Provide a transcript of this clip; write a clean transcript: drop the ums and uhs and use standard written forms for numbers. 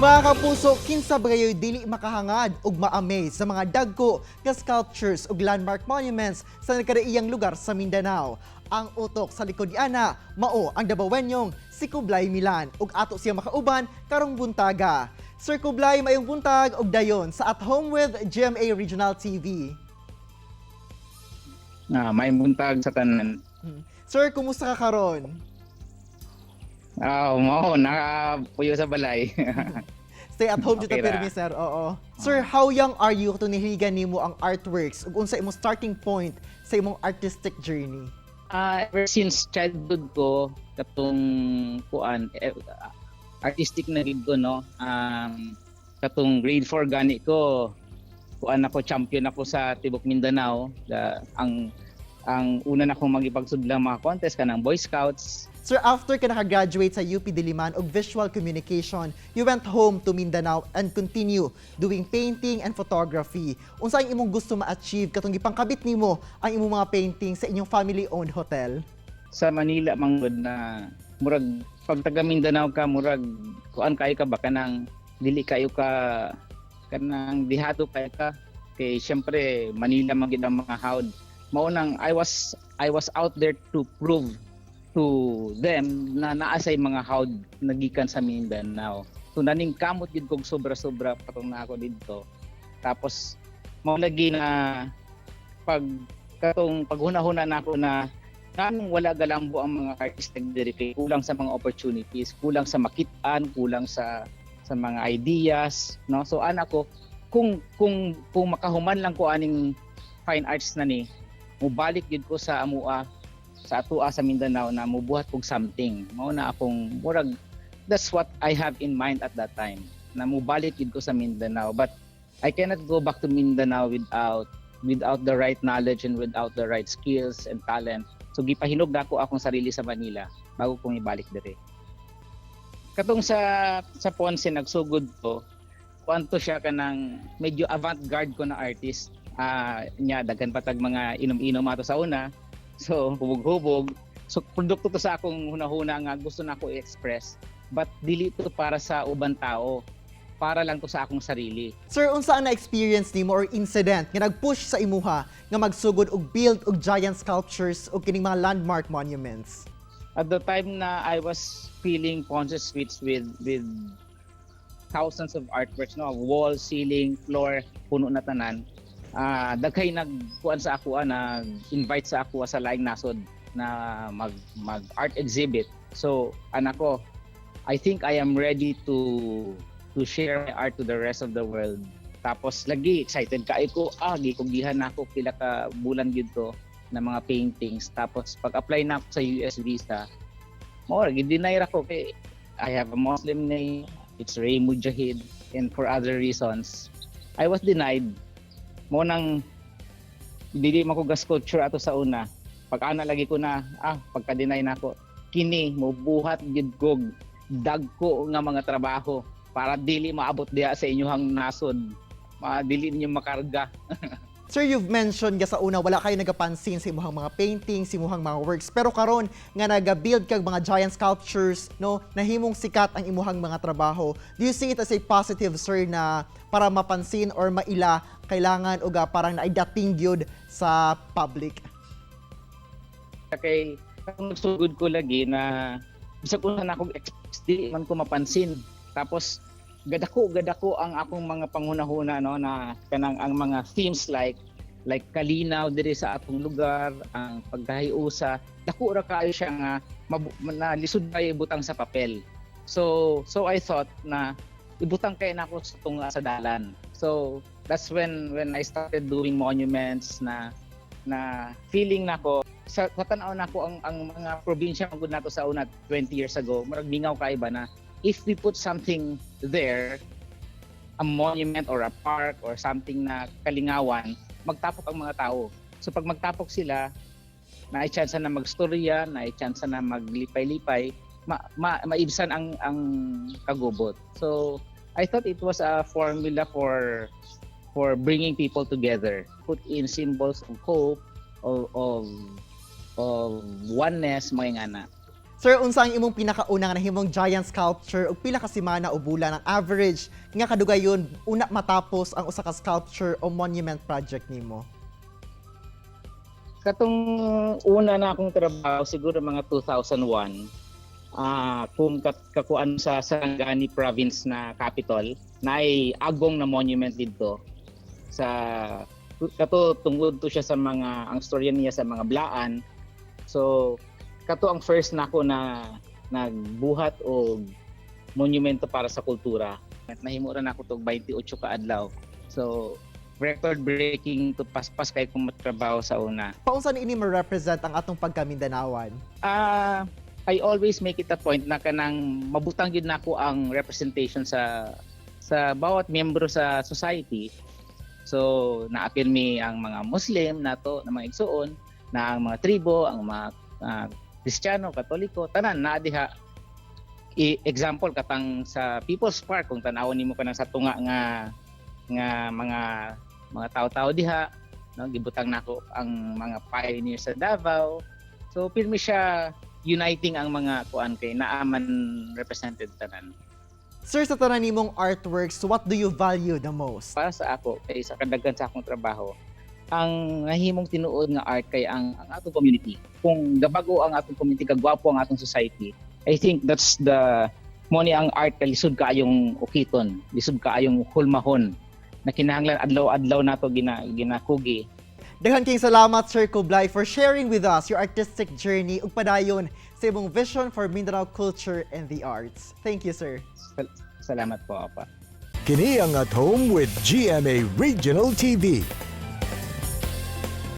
Mga kapuso, kinsa ba kayo'y dili makahangad ug ma-amaze sa mga dagko nga sculptures ug landmark monuments sa nagkadaiyang lugar sa Mindanao? Ang utok sa likod niana, mao ang Dabawenyong si Kublai Milan, ug ato siya makauban karong buntaga. Sir Kublai, maayong buntag ug dayon sa At Home with GMA Regional TV. Ah, maayong buntag sa tanan. Sir, kumusta ka karon? Ah, mao nakapuyo sa balay. Stay at home dito Okay ra. Pirmi, sir. Oo. Sir, how young are you katong nahiligan nimo ang artworks ug unsa imong starting point sa imong artistic journey? Ah, ever since childhood ko, katong kuan eh, artistic na gid ko, no. Katong grade 4 gani ko, kuan ako, champion ako sa Tibok Mindanao. Ang una na akong magipagsudlang mga contest kanang Boy Scouts. Sir, after ka nakagraduate sa UP Diliman og Visual Communication, you went home to Mindanao and continue doing painting and photography. Unsa ang imong gusto ma-achieve katong gipangkabit nimo ang imong mga painting sa inyong family-owned hotel? Sa Manila manggod na murag pag taga Mindanao ka, murag kuan kayo ka ba, kanang dili kayo ka, kanang dihado kayo ka, kay syempre Manila man gid ang mga hawd. Mao nang I was out there to prove to them na naa say mga hawd nagikan sa Mindanao. So naningkamot gid kog sobra-sobra patong na ako didto. Tapos mao lagi na pag katong paghuna-huna nako na nganong wala galambo ang mga artist diri, kay kulang sa mga opportunities, kulang sa makitaan, kulang sa mga ideas, no? So ana ko, kung makahuman lang ko aning fine arts na ni, mubalik gid ko sa amua, sa atoa sa Mindanao na mubuhat kog something. Mao na akong murag that's what I have in mind at that time, na mubalik gid ko sa Mindanao, but I cannot go back to Mindanao without the right knowledge and without the right skills and talent. So gipahinog nako akong sarili sa Manila bago ko ibalik dire. Katong sa Ponce nagsugod ko, kuanto siya, kanang medyo avant-garde ko na artist. Ah, nya daghan pa tag mga inom-inom ato sa una. So hubog-hubog. So produkto to sa akong hunahuna nga gusto na ako i-express. But dili to para sa uban tao. Para lang to sa akong sarili. Sir, unsa ang na-experience nimo or incident nga nag-push sa imuha nga magsugod og build og giant sculptures og kining mga landmark monuments? At the time na I was filling Ponce Suites with thousands of artworks, no, wall, ceiling, floor, puno na tanan. Ah, daghay nagkuan sa ako, nag-invite sa ako sa laing nasod na mag mag art exhibit. So, ana ko, I think I am ready to share my art to the rest of the world. Tapos lagi excited kaayo ko, gikugihan na ako pila ka bulan gyud to na mga paintings. Tapos pag-apply na ako sa US visa, mao ra gi-deny ra ko kay I have a Muslim name, it's Ray Mujahid, and for other reasons, I was denied. Mao nang dili man ko ga-sculpture ato sa una. Pag ana lagi ko na, pagka-deny na ako, kini mobuhat gyud kog dagko nga mga trabaho para dili maabot diha sa inyong nasod. Ma dili ninyo makarga. Sir, you've mentioned nga sa una wala kayo nagapansin sa imong mga paintings, sa imong mga works. Pero karon nga naga-build kag mga giant sculptures, no, nahimong sikat ang imuhang mga trabaho. Do you see it as a positive, sir, na para mapansin or maila kailangan og parang naidating gyud sa public? Kay kung nagsugod ko lagi na bisag unsa na akong express, di man ko mapansin. Tapos gadako gadako ang akong mga panghunahuna, no, na kanang ang mga themes like kalinaw diri sa atong lugar, ang pagkahiusa, dako ra kaayo siya nga na lisod kayo ibutang sa papel. So I thought na ibutang kay nako sa tunga sa dalan. So that's when I started doing monuments na na feeling nako sa tan-aw nako ang mga probinsya man gud nato sa una 20 years ago, murag mingaw kay ba na if we put something there, a monument or a park or something na kalingawan, magtapok ang mga tao. So pag magtapok sila, naay chance na magstorya, naay chance na maglipay-lipay, maibsan ang kagubot. So I thought it was a formula for bringing people together. Put in symbols of hope, of oneness, mga ngana. Sir, unsa ang imong pinakauna nga nahimong giant sculpture ug pila ka semana o bulan ang average nga kadugayon una matapos ang usa ka sculpture o monument project nimo? Katong una na akong trabaho, siguro mga 2001, kung kakuan sa Sarangani Province na capital, naay agong na monument didto sa kato. Tungod to siya sa mga, ang storya niya sa mga blaan. So kato ang first nako na nagbuhat og monumento para sa kultura. Nahimo ra nako tog 28 ka adlaw, so record breaking to. Paspas kay kung matrabaho sa una. Paunsa ni ini ma-represent ang atong pagkamindanawan? I always make it a point na kanang mabutang gyud nako ang representation sa bawat miyembro sa society. So naapil mi ang mga Muslim nato na mga igsuon, na ang mga tribo, ang mga Kristiyano, Katoliko, tanan naa diha. Example, katang sa People's Park, kung tan-awon nimo kanang sa tunga nga nga mga tao-tao diha, no, gibutang nako ang mga pioneers sa Davao. So pirmi siya uniting ang mga kuan kay naa man represented tanan. Sir, sa tanan nimong artworks, what do you value the most? Para sa ako, kay sa kadaghan sa akong trabaho, ang nahimong tinuod nga art kay ang atong community. Kung gabago ang atong community, kagwapo ang atong society, I think that's the mo ni ang art kay lisod kaayong ukiton, lisod kaayong hulmahon na kinahanglan adlaw-adlaw nato ginakugi. Daghan kayong salamat, Sir Kublai, for sharing with us your artistic journey ug padayon sa imong vision for Mindanao culture and the arts. Thank you, sir. Salamat po, apa. Kini ang At Home with GMA Regional TV.